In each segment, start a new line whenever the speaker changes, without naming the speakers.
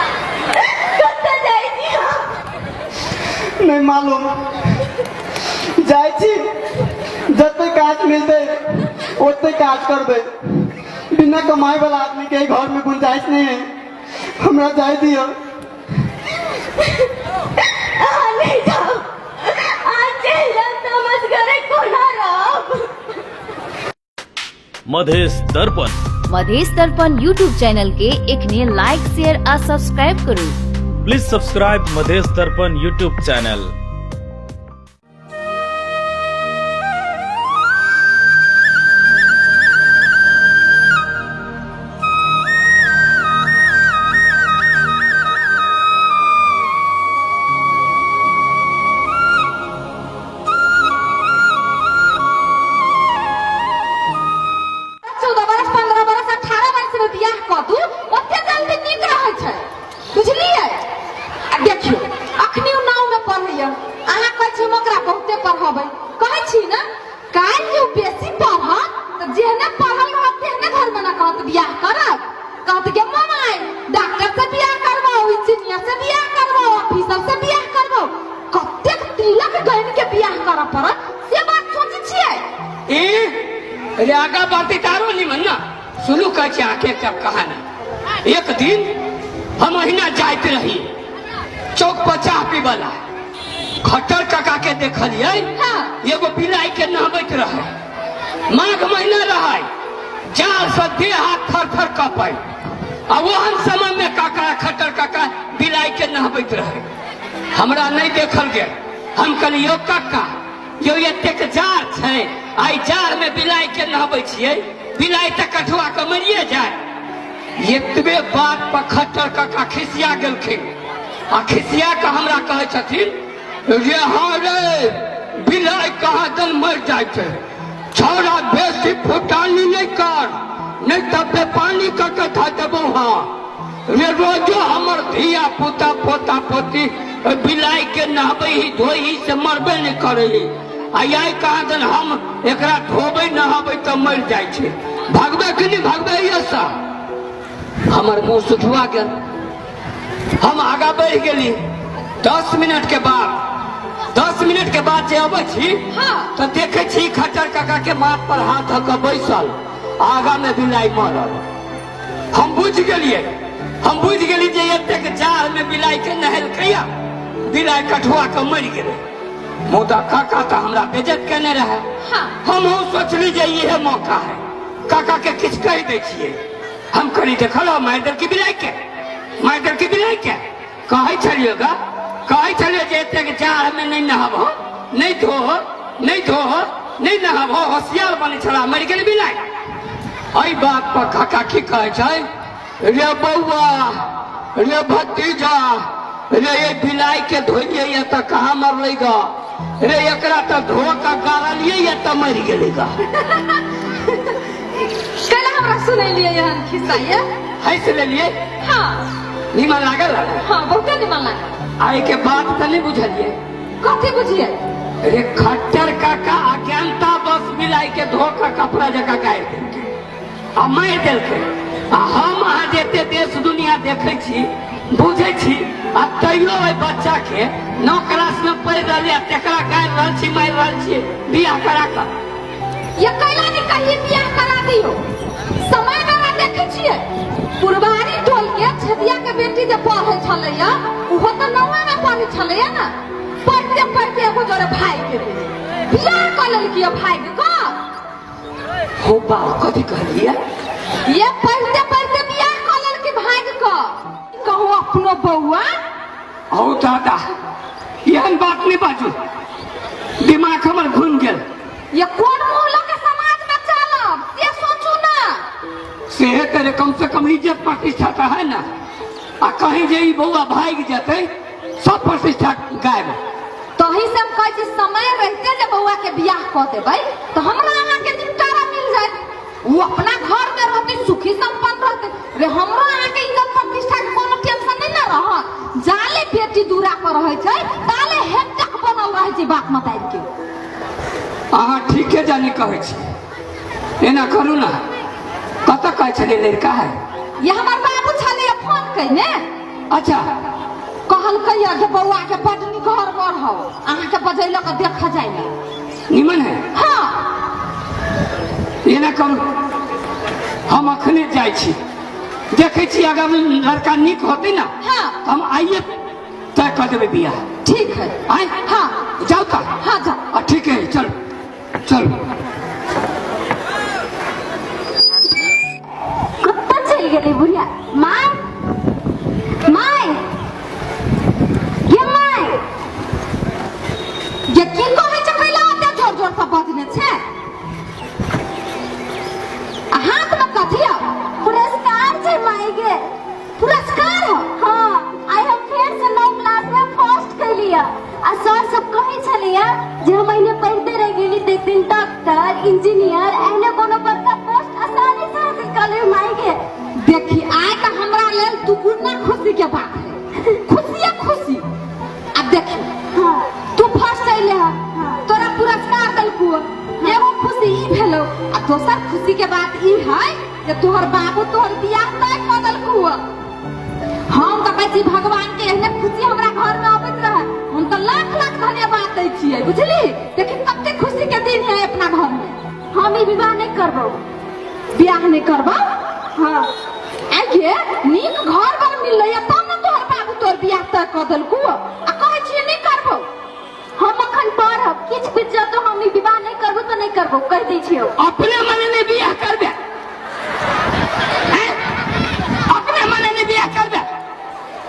कतऽ जाइ छी अहाँ?
नहीं मालूम जाइ छी जते काज मिलतै ओते काज करबै बिना कमाई वाला आदमी के घर में गुंजाइश नहीं है हमरा जाय दियो
अहाँ नहि जाउ अहाँ चलि जाउ तऽ हम असगरे कोना रहब
मधेश दर्पण
मधेश दर्पण यूट्यूब चैनल के एखने लाइक शेयर आ सब्सक्राइब करू।
Please subscribe Madhesh Darpan YouTube channel.
14 बरस 15 बरस 18 बरस में बियाह कऽ दू ओते जल्दी नीक रहै छै बुझलियै आ देखियौ अखनी ओ नाव में पढ़ैया अहाँ कहै छी हम ओकरा बहुते पढ़बै कहै छी ने काल्हि जे ओ बेसी पढ़त तऽ जेहने पढ़ल रहत तेहने घरमे ने कहत बियाह करब कहत गे ममाय डॉक्टर से बियाह करबौ इंजीनियर से बियाह करबौ ऑफिसर से बियाह करबौ कतेक तिलक गैन के बियाह करऽ पड़त से बात सोचै छियै
ए अरे आगा बढ़ती तारो निमन ना सुनू कहै छी अहाँके एकटा कहानी एक दिन हम अहिना जाइत रही चौक पर चाह पीबला खट्टर काका के देखलियै
हाँ।
एगो बिलाई के नहबैत रहै माघ महीना रहै जाड़ से देह हाथ थर थर कपै आ ओहन समय में काका खट्टर काका बिलाई के नहबैत रहै हमरा नहि देखल गेल हम कहलियै यौ काका यौ एतेक जाड़ छै आइ जाड़ में बिलाई के नहबै छियै बिलाई तऽ कठुआ के मरिए जाय एतबे बात पर खट्टर काका खिसिया गेलखिन आ खिसिया कऽ हमरा कहै छथिन रे हाँ रे बिलाई कहाँ दन मरि जाइ छै छौड़ा बेसी फुटानी नहि कर नहि तऽ बेपानी कऽ के धऽ देबौ हाँ रे रोजो हमर धिया पुता पोता पोती बिलाई के नहबै ही धोइ ही से मरबे नहि करै ही आ आइ कहाँ दन हम एकरा धोबै नहाबै तऽ मरि जाइ छै भगबै कि नहि भगबै ये सब हमर मुँह सुठुआ गेल हम आगा बढ़ि गेली 10 मिनट के बाद 10 मिनट के बाद जे अबै छी
हाँ।
तऽ देखै छी खट्टर काका के माथ पर हाथ धऽ कऽ बैसल आगा में बिलाई मरल हम बुझि गेलियै हम बुझि गेली जे एतेक जाड़ में बिलाई के नहेलकैया बिलाई कठुआ के मरि गेलै मुदा काका तऽ हमरा बेजत केने रहै
हाँ।
हमहूँ सोचली जे इहे मौका है काका के किछु कहि दै छियै हम कहली देखल मारि देलकै बिलाई के मारि देलकै बिलाई के कहै छलियै गा कहै छलियै जे एतेक जाड़मे नहि नहाबहो नहि धोहो नहि धोहो नहि नहाबहो होशियार बनै छला मरि गेल बिलाई एहि बात पर काका की कहै छै रे बौआ रे भतीजा रे ये बिलाई के धोइए ये तऽ कहाँ मरलै ग रे एकरा तऽ धो कऽ गाड़लियै ये तऽ मरि गेलै ग
कैला हमरा सुनेलियै एहन खिस्सा ये
हँसि लेलियै
हाँ
निमन लागल है
हाँ बहुते निमन लागल
आ एहिके बात तऽ नहि बुझलियै
कथी बुझियै
रे खट्टर काका अज्ञानता बस बिलाई के धो कऽ कपड़ा जकाँ गाड़ि देलकै आ मारि देलकै आ हम अहाँ जते देश दुनिया देखै छी बुझै छी आ तैयो ओहि बच्चा के नौ क्लास में पढ़ि रहलै आ तेकरा गाड़ि रहल छी मारि रहल छी बियाह करा कऽ
ये कैला नहीं कहिए बियाह करा दियो समय वाला देखे छियै पुरबारी टोल के छेदिया के बेटी जे पढ़े छलैया उहो तऽ नौवा में पढ़े छलैया ना पढ़ते पढ़ते एगो जोरे भाई के बियाह कऽ लेलकी भाई के कऽ
हो बाप कथी कहलियै
ये पढ़ते पढ़ते बियाह कऽ लेलकी भाई के कहू अपनो बौआ
हौ दादा एहन बात नहि बाजू दिमाग हमर घूमि गेल
ये कोन मुंह लऽ के समाज में चलब से सोचू ना
से करे कम से कम इज्जत प्रतिष्ठा तऽ है ना आ कहीं जे ई बौआ भागि जेतै सब प्रतिष्ठा गायब
तही से हम कहै छी समय रहिते जे बौआ के बियाह कऽ देबै तऽ हमरा अहाँके निपटारा मिल जायत ओ अपना घर में रहतै सुखी संपन्न रहतै रे हमरो अहाँके इज्जत प्रतिष्ठा के कोनो टेंशन नहीं ना रहत जाले बेटी दूरा पर रहै छै ताले हेटक बनल रहै छै बाप मतारी के
अहाँ ठीके जानी कहै छी। एना करू ने, कतऽ कहै छलियै लड़का है?
ये हमर बाबू छलै फोन कयने।
अच्छा।
कहलकै जे बौआ के बड नीक घर बर हौ, अहाँके बजैलक देखऽ जाइ लए।
निमन है?
हाँ।
एना करू, हम अखने जाइ छी, देखै छी अगर लड़का नीक होतै ना।
हाँ।
तऽ हम आइए तय कऽ देबै बियाह।
ठीक है।
आइ।
हाँ।
जाउ तऽ।
हाँ, जाउ।
आ ठीक है, चल चल।
कतऽ चलि गेलै बुढ़िया? My, my, गे my.
गे की कहै छै? कैला ओते जोर जोर से बजने छै? आ हाथ में कथी हौ?
पुरस्कार छै माय गे।
पुरस्कार हौ?
हाँ, आइ हम फेर से 9 क्लास में फर्स्ट कैलियै आ सर सब कहै छलैया जे हम एहने पढ़िते रहि गेली तऽ एक दिन डॉक्टर, इंजीनियर, एहने कोनो बड़का पोस्ट आसानी से हासिल कऽ लेबै माय गे।
देखी, आइ तऽ हमरा लेल दुगुना खुशी के बात है, खुशिये खुशी। आ देखी,
हाँ।
तू फर्स्ट अयले हँ,
हाँ।
तोरा पुरस्कार देलकू, एगो खुशी ई भेलो आ दोसर खुशी के बात ई है जे तोहर बाबू तोहर बियाह तय कऽ देलकू। हम तऽ कहै छी भगवान के एहने खुशी हमरा घर में अबैत रहे, हम तऽ लाख लाख धन्यवाद दै छियै, बुझली? देखी कते खुशी के दिन है अपना घर में।
हम ई विवाह नहीं करबो।
बियाह नहीं करबो?
हाँ।
आगे नीक घर बर मिललै तब ने तोहर बाबू तोहर बियाह तय कऽ देलकू आ कहै छियै नहीं करबो।
हम अखन पढ़ब, किछु बीत जतो हम ई विवाह नहीं करबो तऽ नहीं करबो, कहि दै छियौ।
अपने मने नहीं बियाह करबे? हैं? अपने मने नहीं बियाह करबे?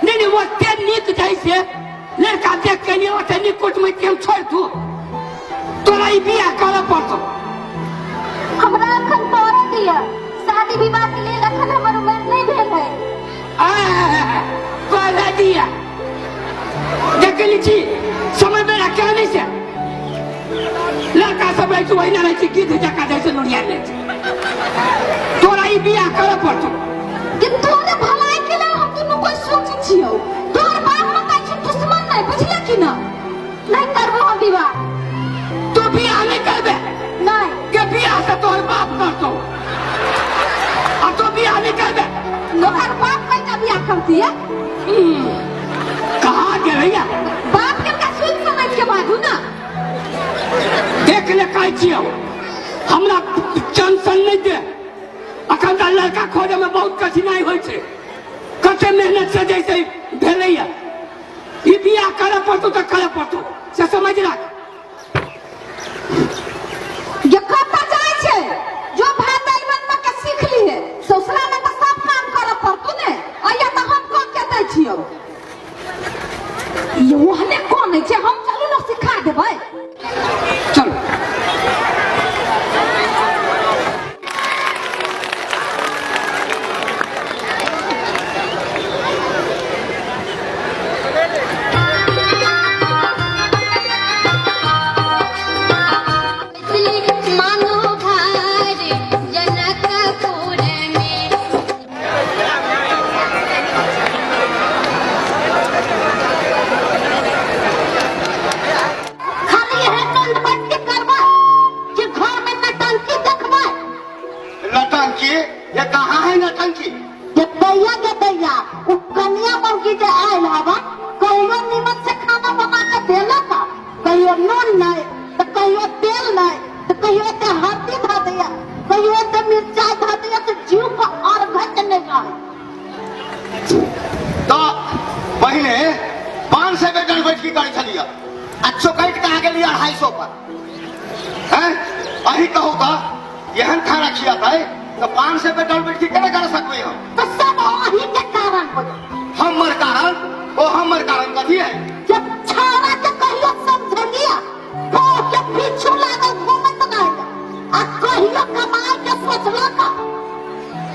नहीं नहीं, ओते नीक जाइ से लड़का देख के लिए ओते नीक कुटमैती हम छोड़ि दू? तोरा ई बियाह करऽ पड़तौ।
हमरा अखन पढ़ऽ दिअ, शादी विवाह के लेल अखन हमर उम्र नहीं भेल है।
पढ़ऽ दिअ? देखली छी समय बेरा क्या नहीं से लड़का सब रहै छै ओहिना रहै छै, गिद्ध जकाँ जाइ छै लोरिया लै छै। तोरा ई बियाह करऽ पड़तौ।
कि तोरे भलाई के लेल हम दुनू कोई सोचै छियौ, तोहर बाप माता छै दुश्मन नहीं, बुझले कि ना?
नहीं करबो हम विवाह।
तू बियाह नहीं करबे?
नहीं।
के बियाह से तोहर बाप करतौ आ तू बियाह नहीं करबे?
तोहर बाप कैसा बियाह करती है?
कहाँ गेलैया?
बाप के का सुन समझ के बाजू ना।
देख ले, कहै छियौ हमरा टेंशन नहीं दे। अखन तऽ लड़का खोजे में बहुत कठिनाई होइ छै, कते मेहनत से जैसे भेलैया। ई बियाह करऽ पड़तौ तऽ करऽ पड़तौ, से समझ राख।
जे कतऽ जाइ छै जो भात दालि बनबऽ के सीख लिए, ससुरा में तऽ सब काम करऽ पड़तौ ने। अइया तऽ हम कऽ के दै छियौ। ई ओहने कनै छै, हम चलू ने सिखा देबै।
चलू।
मानो भार जनकपुर में। खाली है टंटपट्टी करबा कि घर में नटंकी देखबा?
नटंकी? ये कहाँ है नटंकी?
के दैया, के दैया, उ कनिया मौगी जे आयल हवा, कहियो निमन से खाना बना के देलक? कहियो नून नहीं तो कहियो तेल नहीं तो कहियो एते हल्दी धऽ दैया, कहियो एते मिरचाई धऽ दैया तो जीव के अर्घत नहीं रहे।
तऽ पहिने 500 के डर बैठकी करै छलियै आ चौकैट कहाँ गेलियै 250 पर? हैं, अही कहू तऽ एहन खाना खियातै तऽ 500 के डर बैठकी केना कर सकबै हम?
तो सब अही के कारण होय।
हमर कारण? ओ हमर कारण कथी है?
जब छाड़ा के कहियो समझलिया कह के पीछू लागल घूमत रहे आ कहियो कमाए के सोचलक?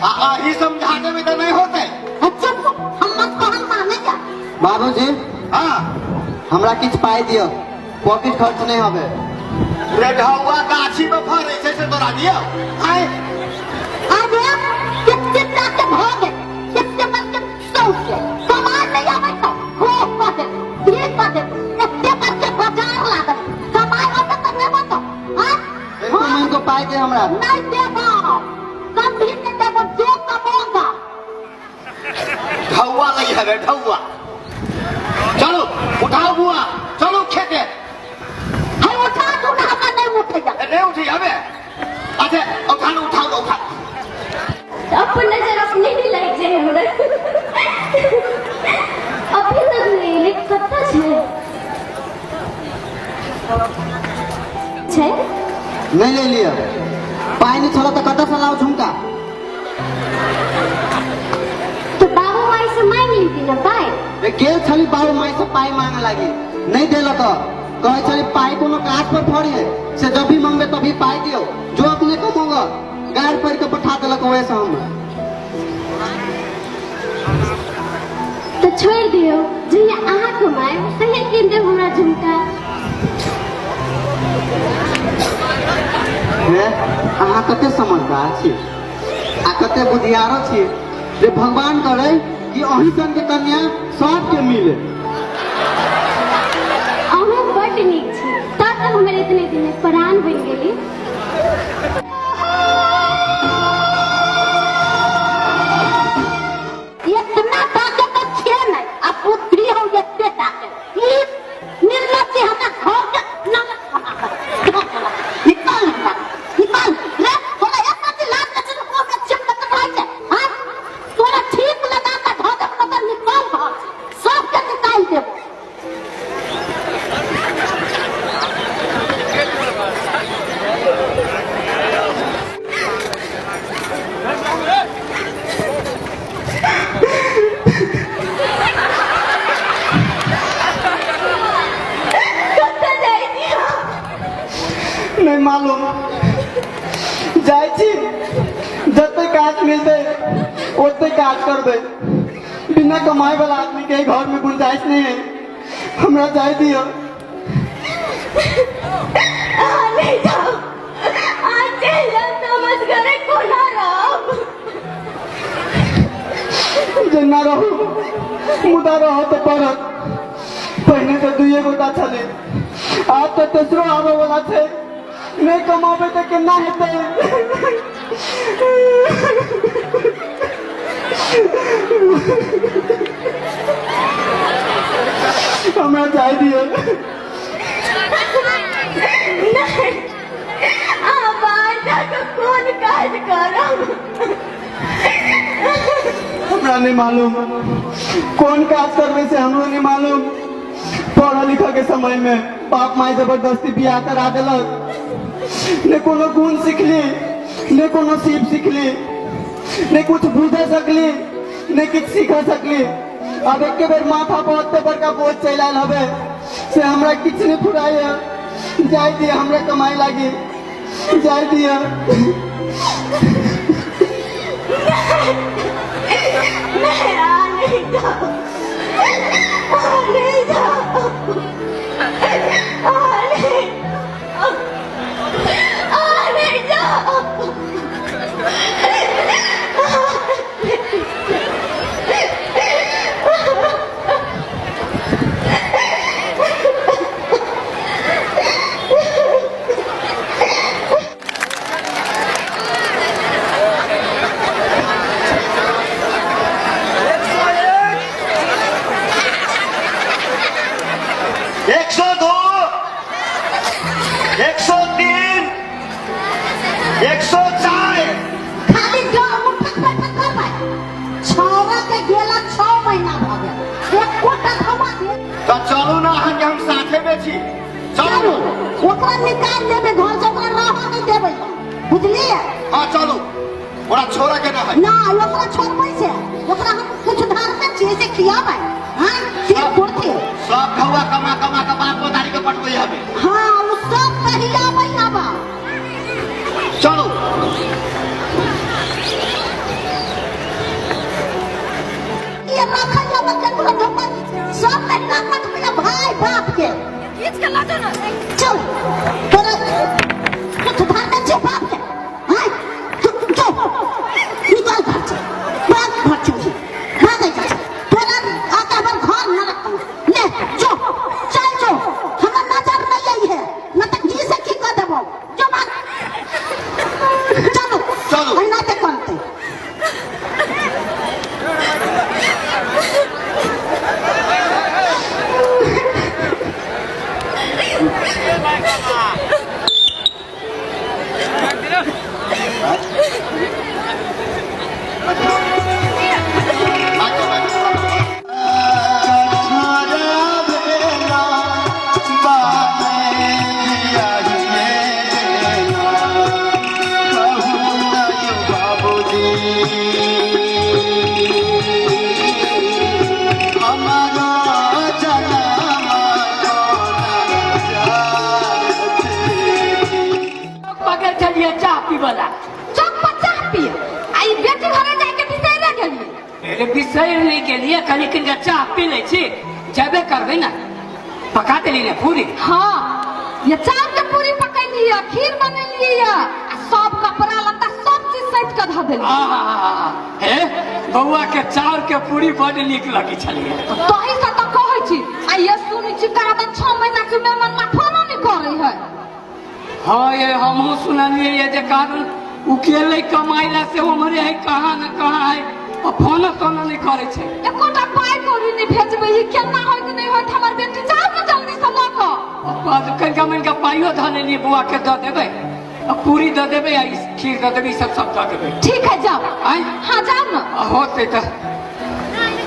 आ अही समझा देबै तऽ नहि होतै।
आ चुप, हमर कहल माने जा।
बाबूजी। हाँ।
हमरा किछु पाइ दिअ, पॉकेट खर्च नहीं हवे।
रे ढौआ, गाछी में फड़ै छै से तोरा दियौ? आय।
अरे कितने के भऽ गेल, कितने मन के सौंसे कमाए नहीं आबै तऽ हो कऽ दे, ई कऽ दे, एते मन के बाजार लागल, कमाए अबै तऽ देबो तऽ आय।
गो पाइ दे हमरा।
नहीं देबो, कभी नहीं देबो, जो कमोगा।
ढौआ लई हवे ढौआ। चलो उठाओ बुआ, चलो खेते।
है उठा तू ना, हमरा नहीं उठेगा।
नहीं उठी हवे। अच्छा उठा लो, उठाओ उठा।
अपन नजर अपने नहीं लागि जाए हमरा। अभी तक नहीं एलै, कतऽ छै? छै?
नहीं ले लिया पाइ नहीं छल तऽ कतऽ से लाओ झुमका?
तो बाबू माई से मांगि लीती ना पाइ।
ए, गेल छली बाबू माई से पाइ मांगे लागी, नहीं देलक। कहै छली पाइ कोनो काज पर फड़ी है, से जब भी मांगबे तभी पाइ दियो, जो अपने को मांग। गाड़ पढ़ के पठा देलक वैसे से हम।
तो छोड़ि दियौ, जहिया अहाँ कमायब तहिया कीन देब हमरा झुमका।
हे, अहाँ कते समझदार छी आ कते बुधियारो छी जे भगवान करे कि अहीं सन के कन्या सबके मिले।
अहूँ बड्ड नीक छी, तब तऽ हमर इतने दिन प्राण बनि गेली।
इतना ताकत तो छे नहीं, आ बुद्धि हो एते ताकत। ई निर्लज्ज हमरा घर के नरक बना कर धऽ देलक। निकाल हमरा, निकाल रे। तोरा एक रत्ती लाज के छै मुँह में चिपकत रहै छै? हाँ, तोरा ठीक लगा के धऽ देबौ तऽ निकाल घर से, सबके निकालि देबौ।
कतऽ जाइ छी अहाँ?
नहीं मालूम, जाइ छी जते काज मिलते ओते काज करबै। बिना कमाए वाला आदमी के घर में गुंजाइश नहीं है, हमरा जाय दियो।
अहाँ नहीं जाउ, अहाँ चलि जाउ तऽ हम असगरे कोना रहब?
जे ना रहू मुदा रह तऽ पड़त। पहिने तऽ दुइए गोटा छलै, आब तऽ तेसरो आबै वाला छै। नहीं कमाबे तऽ केना हेतै? हमरा जाय दियो।
नहीं, अहाँ बाहर जाकऽ कोन काज करब?
हमरा नहीं मालूम कौन काज करबै से, हमरो नहीं मालूम। पढ़ लिखऽ के समय में बाप माय जबरदस्ती बियाह करा देलक। ने कोनो गुण सिखली, ने कोनो सीप सिखली, ने कुछ बुझे सकली, ने किछु सीख सकली। आब एके बेर माथा पर ओते बड़का बोझ चलि आयल हवे से हमरा किछु नहीं फुराइए। जाय दिए, हमरा कमाई लागी, जाय दिए।
नहीं, अहाँ नहीं जाउ, अहाँ नहीं जाउ, अहाँ नहीं, अहाँ नहीं जाउ।
102, 103, 104।
खाली जो उठक बैठक करबै। छौड़ा के गेला 6 महीना भऽ गेल, एकोटा धौआ दे।
तऽ चलू ने, अहाँके हम साथे में छी, चलू।
चलू, ओकरा निकाल देबै घर से, ओकरा रहऽ नहि देबै, बुझलियै?
हाँ चलू, ओकरा छोड़ा के ना है।
ना, ओकरा छोड़बै से ओकरा हम कुछ धारते छियै से खियाबै? हाँ, तेल कुर्ती
सब ढौआ कमा कमा के बाप दादी के पटबै हवे।
हाँ, ओ सब कहियाबै हवा।
चलू।
ये रखल जाब केकरो ढौआ सब महीना पटबै भाई बाप के।
खींच के लऽ जाउ ने।
चल, तोरा कुछ धारते छियै बाप के? हाँ, चल निकाल घर से, भाग घर से, भाग ऐसा से। तोरा आके हमर घर न रखना। ले जो, चल जो, हमरा नजर नहीं आई है न तऽ जी से की कऽ देबौ, जो भाग।
गेलियै चाह पीबऽ ला।
चौक पर चाह पिए आ ई बेटी घरे जाके बिसैरे गेलियै।
अरे बिसरि नहि गेलियै, कनि कनिका चाह पी लै छी, जेबे करबै ने। पका देली ने पूरी?
हाँ, ये चावल के पूरी पकैलियै, खीर बनेलियै आ सब कपड़ा लत्ता सब चीज सैत के धऽ देलियै।
आहा, हे बौआ के चाउर के पूरी बड नीक लगै छलैए।
तही से तऽ कहै छी आ ये सुनै छी कहाँ तऽ 6 महीना से मेहमान फोनो नहि करै है।
हाँ ये हमहूँ सुनलियै ये जे कारण उ गेलै कमाइ ला से उम्हरे है कहाँ न कहाँ है आ फोनो तोनो नहि करै छै।
एकोटा पाइ कौड़ी नहि भेजबै, ई केना होइत नहि होइत हमर बेटी, जाउ ने जल्दी से लऽ कऽ।
कनिका मनिका पाइयो धऽ लेलियै, बौआ के दऽ देबै आ पूरी दऽ देबै आ ई खीर दऽ देबै, ई सब सब दऽ देबै।
ठीक है जाउ।
आँय?
हाँ जाउ ने।
आ होतै तऽ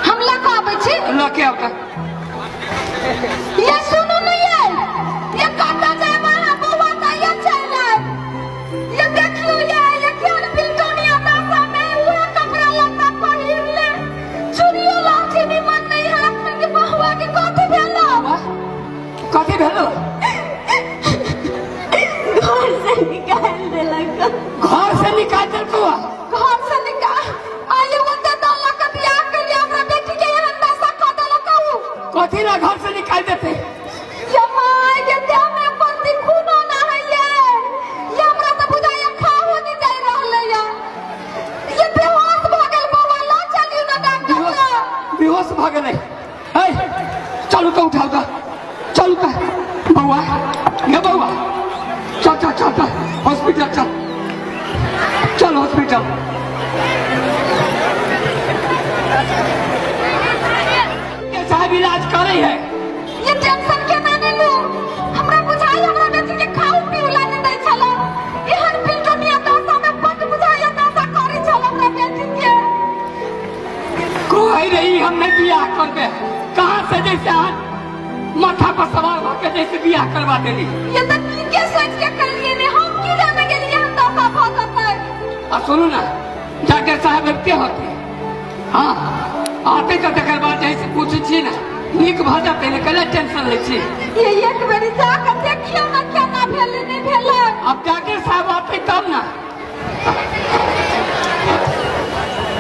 हम लऽ कऽ अबै छी।
लऽ के आउ तऽ।
ये सुनू ने ये कतऽ जायब अहाँ बौआ तऽ ये चलि आयब। ये देखियौ ये केहन बिलटौनिया दशा में उहे कपड़ा लत्ता पहिर ले, चूड़ियो लाठी निमन नहीं है अखन के बहुआ के कथी भेलो?
कथी भेलो?
घर से निकाल देलक।
घर से निकाल देलकौ?
घर से निकाल आइए ओते दौलत के बियाह के लिए हमरा बेटी के एहन दशा कऽ देलक उ।
कथी ला घर से निकाल देते?
ये माय ये देह में प्रति खूनो ना है ये हमरा तऽ बुझाइए खाहो नहीं जाय रहलै ये। ये बेहोश भऽ गेल बौआ, लऽ चलियौ ने डॉक्टर लग।
बेहोश भऽ गेलै। ऐ चलू तऽ उठाउ तऽ, चलू तऽ बौआ, ये बौआ चल चल चल चल हॉस्पिटल चल, चल हॉस्पिटल। के साहब इलाज करे है।
ये टेंशन के ना लेलू, हमरा बुझाई हमरा बेटी के खाऊ पीऊ ला नहीं दै छला, एहन बिलटनिया दशा में बड बुझाई दशा करै छल हमरा बेटी के।
कहै रही हम नहीं बियाह करबे, कहाँ से जैसे अहाँ माथा पर सवार भऽ के जैसे बियाह करवा देली।
ये तऽ नीके सोच के कलिए ने, हम की जाने गेलिए हम दशा भऽ जेतै।
आ सुनू ना डॉक्टर साहब अबिते होते, हाँ आते तऽ तकर बाद जैसे पूछै छियै ने नीक भऽ जेतै ने, कला टेंशन लै छी।
ये एक बेरी जा कऽ देखियौ ने केना भेलै नहि भेलै।
अब डॉक्टर साहब आते तब ना।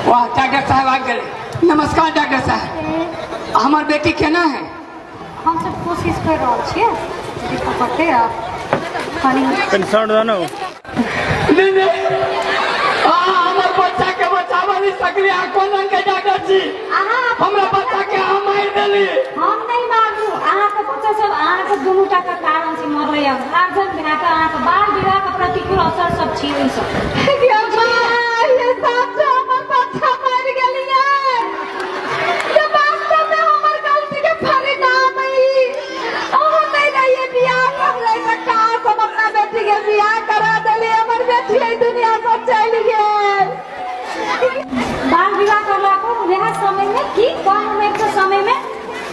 वाह डॉक्टर साहब आबि गेलै। नमस्कार डॉक्टर साहब, हमर बेटी केना है?
हम सब कोशिश कर रहल छियै देखऽ पड़तै आब कनि।
कनि साउंड दऽ ने।
दीदी हमर बच्चा के बचाबऽ नहीं सकली, अहाँ कोन रंग के डॉक्टर छी?
अहाँ
हमरा बच्चा के अहाँ मारि देली।
हम नहीं मारलू, अहाँके बच्चा सब अहाँके दुनू टा के कारण से मरलै। गार्जियन भए कऽ अहाँके बाल विवाह के प्रतिकूल असर सब छी ओहि सब।
ये माय, ये साँचो हमर बच्चा मरि गेलियै। ये वास्तव में हमर गलती के परिणाम है ई। अहाँ नहीं रहिए बियाह करलै तऽ काश हम अपना बेटी के बियाह करा देलियै, हमर बेटी एहि दुनिया से चलि गेल।
बाल विवाह करला पर वएह समय में की कम उम्र के समय में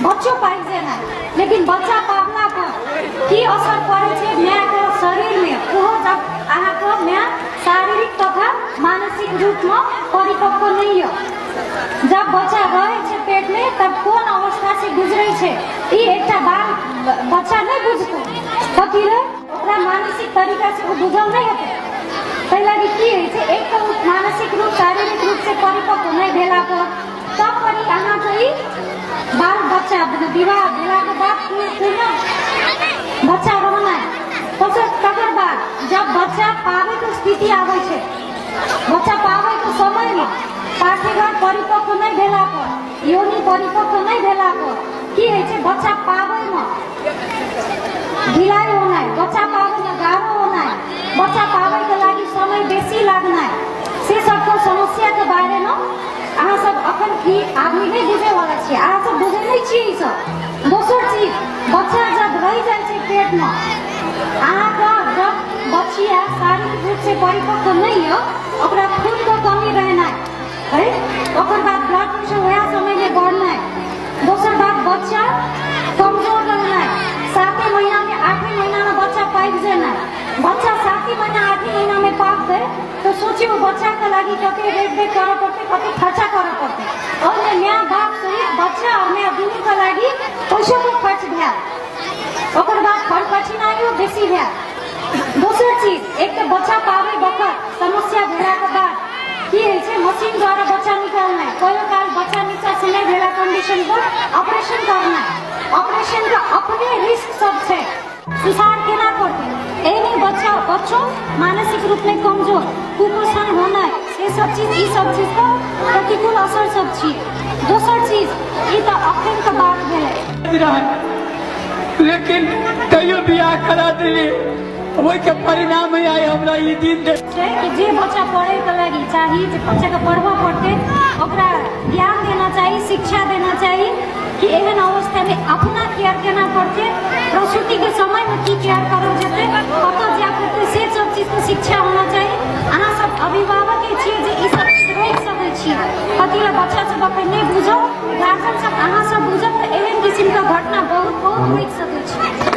बच्चो पाबि जेनाइ, लेकिन बच्चा पाबला पर की असर पड़ै छै माय के शरीर में, ओहो जब अहाँके माय शारीरिक तथा मानसिक रूप में परिपक्व नहीं यऽ, जब बच्चा रहै छै पेट में तब कोन अवस्था से गुजरै छै ई एकटा बाल बच्चा नहीं बुझतै, कथी रे ओकरा मानसिक तरीका से ओ बुझल नहीं हेतै। ताहि लागी की होइ छै, एक तऽ ओ मानसिक रूप शारीरिक रूप से परिपक्व नहीं भेला पर तब पर ई अहाँके ई बाल बच्चा विवाह भेलाके बाद पुनः बच्चा रहनाइ, तकर बाद जब बच्चा पाबैके स्थिति आबै छै, बच्चा पाबैके समयमे पाठ्यघर परिपक्व नहि भेला पर, योनि परिपक्व नहि भेला पर की होइ छै, बच्चा पाबैमे ढिलाइ होनाइ, बच्चा पाबैमे गाढ़ो होनाइ, बच्चा पाबैके लागि समय बेसी लागनाइ, से सबके समस्याके बारेमे अहाँ सब अखन की आदमी नहि बुझैवला छियै, अहाँ सब बुझै नहि छियै ई सब। दोसर चीज, बच्चा जब रहि जाइ छै पेटमे, अहाँके जब बच्चिया शारीरिक रूप से परिपक्व नहि यऽ, ओकरा खूनके कमी रहनाइ है, ओकर बाद ब्लड प्रेशर वएह समयमे बढ़नाइ, दोसर बात बच्चा कमजोर रहनाइ, 7 महीनामे 8 महीनामे बच्चा पाकि जेनाइ, बच्चा 7 महीना 8 महीनामे पाकतै तऽ सोचियौ बच्चाके लागि कते रेट बेट करऽ पड़तै, कते खर्चा करऽ पड़तै। ओहिमे माय बाप सहित बच्चा आओर माय दुनूके लागि पैसोके खर्च भेल, ओकर बाद खर कठिनाइयो बेसी भेल। दोसर चीज, एक तऽ बच्चा पाबै बखत समस्या भेलाके बाद की होइ छै, मशीन द्वारा बच्चा निकालनाइ, कहियो काल बच्चा नीचा से नहि भेला कंडीशन पर ऑपरेशन करनाइ, ऑपरेशन के अपने रिस्क सब छै, सुसार केना करतै, एहिमे बच्चा बच्चो मानसिक रूपमे कमजोर, कुपोषण होनाइ, से सब चीज ई सब चीज के प्रतिकूल असर सब छी। दोसर चीज, ई तऽ अखन के बात भेलै।
लेकिन तैयो बियाह करा देली, ओहिके परिणाम है आइ हमरा ई दिन दे
छै कि जे बच्चा पढ़ैके लागि चाही, जे बच्चाके पढ़बऽ पड़तै, ओकरा ज्ञान देना चाही, शिक्षा देना चाही कि एहन अवस्थामे अपना केयर केना पड़तै, प्रसूतिके समयमे की केयर करल जेतै, कतऽ जाय पड़तै, से सब चीजके शिक्षा होना चाही। अहाँ सब अभिभावके छियै जे ई सब चीज रोकि सकै छियै। कथी लए बच्चा सब अखन नहि बुझत, गार्जियन सब अहाँ सब बुझत तऽ एहन किसिमके घटना बहुत बहुत रोकि सकै छियै।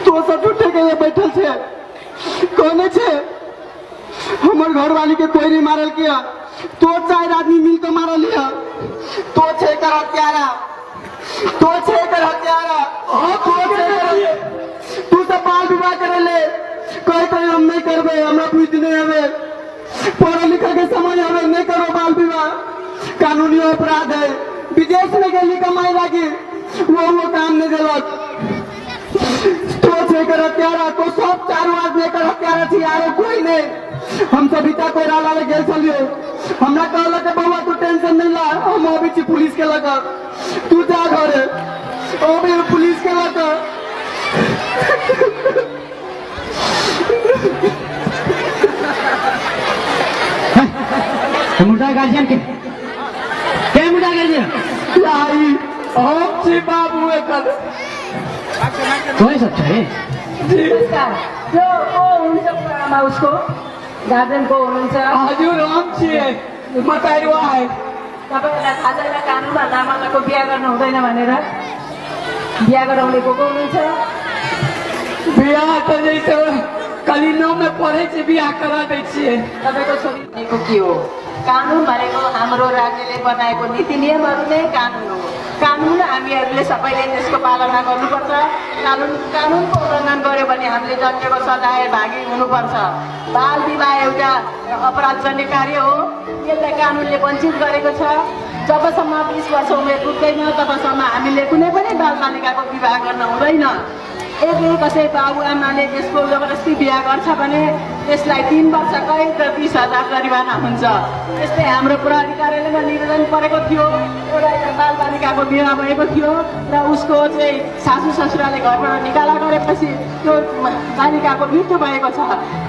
तो सब झूठे के बैठल छे, कहने छे हमर घरवाली के कोई नहीं मारल किया, तो चार आदमी मिल के मारल हिया, तो छे एकर हत्यारा, तो छे एकर हत्यारा, तो छे एकर, तू सब बाल विवाह करे ले, कहे कहे हम नहीं करबे, हमरा बुद्धि नहीं हवे, पढ़ल लिखल के समझ हवे, नहीं करो बाल विवाह, कानूनी अपराध है। विदेश में गेली कमाई लागी, वो काम नहीं देलक, तो छे एकर हत्यारा, तो सब चारू आदमी एकर हत्यारा छी, आरो कोई नहीं। हम सविता कोइराला ले गेल छलियै, हमरा कहलक बौआ तू टेंशन नहीं ला, हम अबै छी पुलिस के लग, तू जा घरे, अबै पुलिस के लग।
मुर्दा गार्जियन के मुर्दा गार्जियन
आई हम छी बाबू एकर।
तोहे सब छै।
नमस्कार। जो को हुनुहुन्छ आमा उसको गार्जेन को हुनुहुन्छ?
हजुर हम छियै, मताइरुवा है।
तपाईँहरूलाई थाहा छैन कानुनमा नाबालकको बिहा गर्नु हुँदैन भनेर? बिहा गराउने को को हुनुहुन्छ?
बियाह तऽ जैसे कलिनो में पढ़ै छै बियाह करा दै छियै।
तपाईँको छोरी भनेको के हो? कानुन भनेको हाम्रो राज्यले बनाएको नीति नियमहरू नै कानुन हो। कानुन हामीहरूले सबैले त्यसको पालना गर्नुपर्छ। कानुनको उल्लङ्घन गर्यो भने हामीले दण्डको सजाय भागी हुनुपर्छ। बाल विवाह एउटा अपराधजन्य कार्य हो, यसलाई कानुनले वञ्चित गरेको छ। जबसम्म 20 वर्ष उमेर पुग्दैन तबसम्म हामीले कुनै पनि बालबालिकाको विवाह गर्न हुँदैन। यदि कसै बाबुआमाले त्यसको जबरजस्ती बिहा गर्छ भने त्यसलाई 3 वर्ष कैद र 20,000 जरिवाना हुन्छ। त्यस्तै हाम्रो प्रहरी कार्यालयमा निवेदन परेको थियो, एउटा बालबालिकाको बिहा भएको थियो र उसको चाहिँ सासू ससुराले घरबाट निकाला गरेपछि त्यो बालिकाको मृत्यु भएको छ।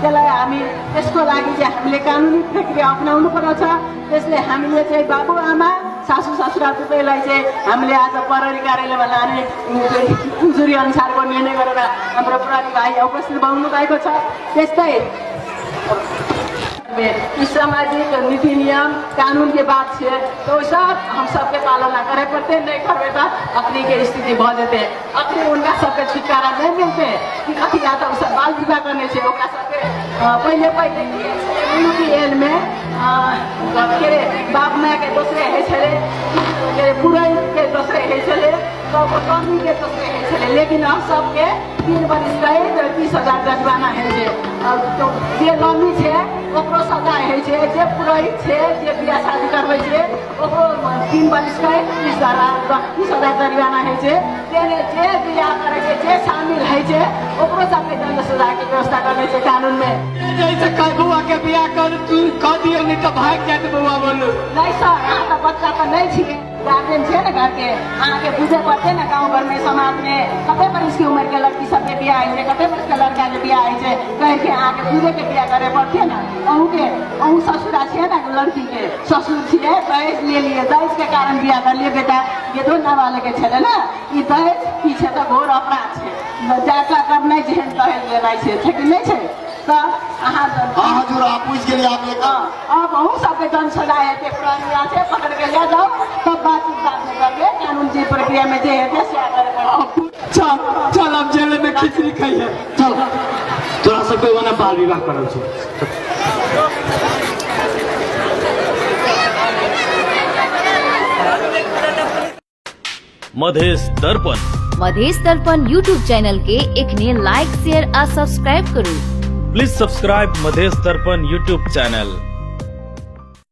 त्यसलाई हामी त्यसको लागि चाहिँ हामीले कानुनी प्रक्रिया अप्नाउनु पर्दछ। त्यसले हामीले चाहिँ बाबुआमा सासू ससुरा दुवैलाई चाहिँ हामीले आज प्रहरी कार्यालयमा लाने उजुरी अनुसारको निर्णय गरेर हाम्रो प्रहरी भाइ उपस्थित हुनु भएको छ। त्यस्तै यी सामाजिक नीति नियम कानून के बात छे तो सब हम सबके पालना करे पड़ते, नहीं करबे तो अखनी के स्थिति भ जेते, अखनी उनका सबके छुटकारा नहीं मिलते कि कथी आता सब बाल विवाह करने छे। ओकरा सबके पहिले पहिले यूपीएल में के अरे बाप माय के दोसरे होइ छलै, के अरे पुरैन के दोसरे होइ छलै, कमी के दोसरे होइ छलै, लेकिन अब सबके 3 बरिस कैद र 30,000 जरिवाना होइ छै। अब तो जे लमी छै ओकरो सजाय होइ छै, जे पुरोहित छै जे बियाह शादी करबै छै ओकरो 3 बरिस कैद 30,000 जरिवाना होइ छै। तेहने जे बियाह करै छै जे शामिल होइ छै ओकरो सबके दंड सजायके व्यवस्था करने छै कानूनमे।
जैसे कह बौआ के बियाह कर तू कह दियौ नहीं तो भागि जायत बौआ बोलू।
नहीं सर, अहाँ तऽ बच्चा तऽ नहीं छियै, गार्जियन छियै ने घरके, अहाँके बुझे पड़तै ने गाँव घरमे समाजमे कते बरिसके उमेरके लड़की सबके बियाह होइ छै, कते बरिसके लड़काके बियाह होइ छै, कहिके अहाँके बुझेके बियाह करे पड़तै ने। अहूँके अहूँ ससुरा छियै ने लड़कीके, ससुर छियै, दहेज ले लिए, दहेजके कारण बियाह करलियै बेटा, गेदो नाबालके छलै ने, ई दहेज की छै तऽ घोर अपराध छै, जाका करनाइ जेहन दहेज लेनाइ छै, छै कि नहि छै? तऽ अहाँ
हाँ हजुर, आप पूछ गेलियै आप एक
अब अहूँ सबके दंड सजाय हेतै, प्रहरी छै पकड़ के ले जाओ, तब बातचीत बादमे करबै, कानून जे प्रक्रियामे जे हेतै सएह करे पड़तै।
चल चल अब जेल में खिचड़ी खाइए।
चल तोरा सबके ओना बाल विवाह करल छौ।
Madhesh Darpan.
Madhesh Darpan YouTube channel के एखने लाइक, शेयर आ सब्सक्राइब करू।
Please subscribe Madhesh Darpan YouTube channel.